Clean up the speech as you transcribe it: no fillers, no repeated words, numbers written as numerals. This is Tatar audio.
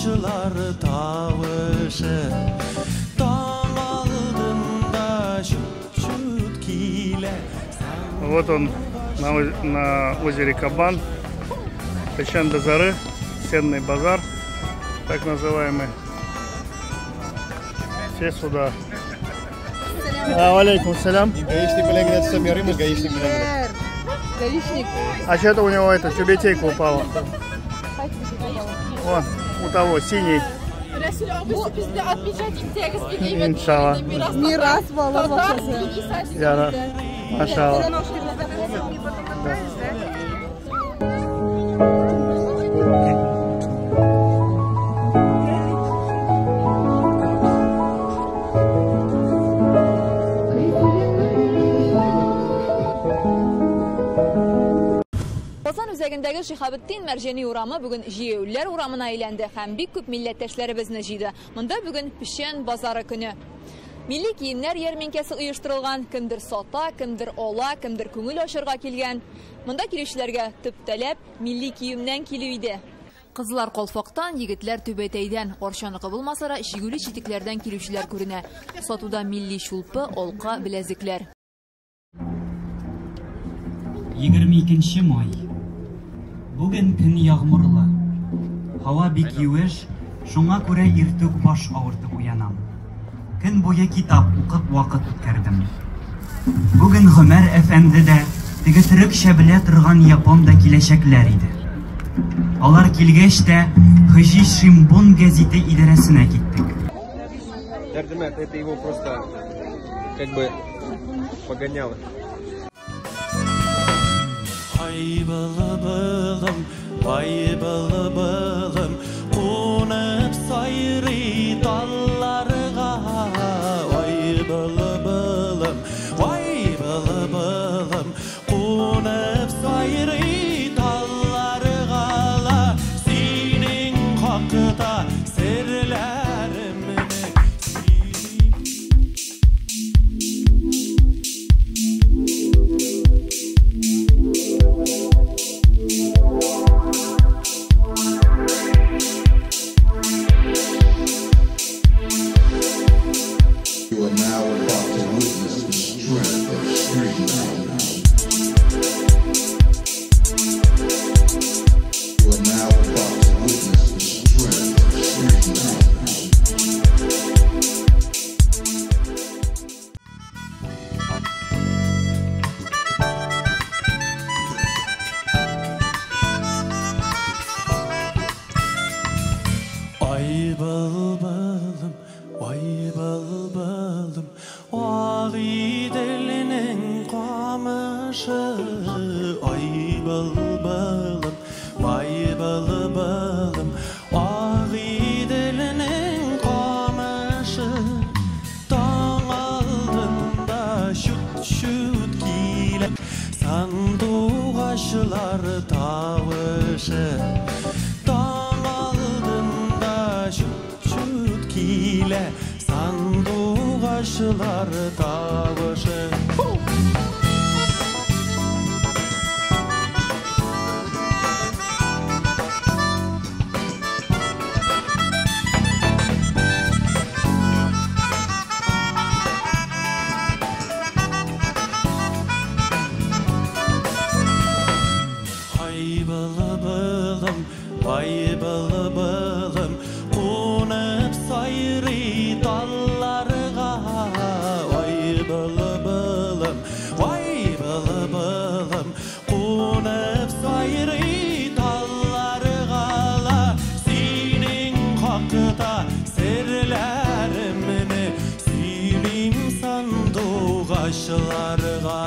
Сандугачлар тавышы. Таң алдында чут-чут килә. Вот он на озере Кабан. Печан базары, сенный базар, так называемый. Все сюда. Алейкум салям. Гаишник белән генә төшсәм ярыймы, гаишник белән генә. Гаишник. А что-то у него это, тюбетейка упала. О, у того синий. Иншалла. Мирас балалар бакчасы. Яра. Машалла. Да. Казан үзәгендәге Шиһабетдин Мәрҗани урамы бүген җәяүлеләр урамына әйләнде һәм бик күп милләттәшләребезне җыйды. Монда бүген Печән базары көне. Милли киемнәр ярминкәсе оештырылган, кемдер сата, кемдер ала, кемдер күңел ачырга килгән. Монда килүчеләргә төп таләп милли киемнән килү иде. Кызлар калфактан, егетләр түбәтәйдән, арчаныкы булмаса да чигүле читекләрдән килүчеләр күренә. Сатуда милли чулпы, алка, беләзекләр. 22 май. Бүген көн ягъмурлы. Һава бик юеш, шуңа күрә иртүк баш авыртып уянам. Көн буе китап укып вакыт үткәрдем. Бүген Гомәр әфәнде дә, теге төрекчә белә торган япон да киләчәкләр иде. Алар килгәч тә Хөҗи Шимбун гәзите идарәсенә киттек. Дәрдемәт, это его просто как бы погоняло. Ай былбылым, ай былбылым, кунып сайрый талларга. Ай былбылым, ай былбылым, кунып сайрый талларга. Синең хакта серләремне. You are now about to witness the strength of street now. You are now about to witness the strength of street now. Ай былбылым, ай былбылым, Агыйделнең камышы. Ай былбылым, ай былбылым, Агыйделнең камышы. Таң алдында чут-чут килә сандугачлар тавышы. Таң алдында чут-чут килә сандугачлар тавышы. Ай былбылым, ай былбылым, кунып сайрый талларга. Ай былбылым, ай былбылым, кунып сайрый талларга. Синең хакта серләремне сөйлим сандугачларга.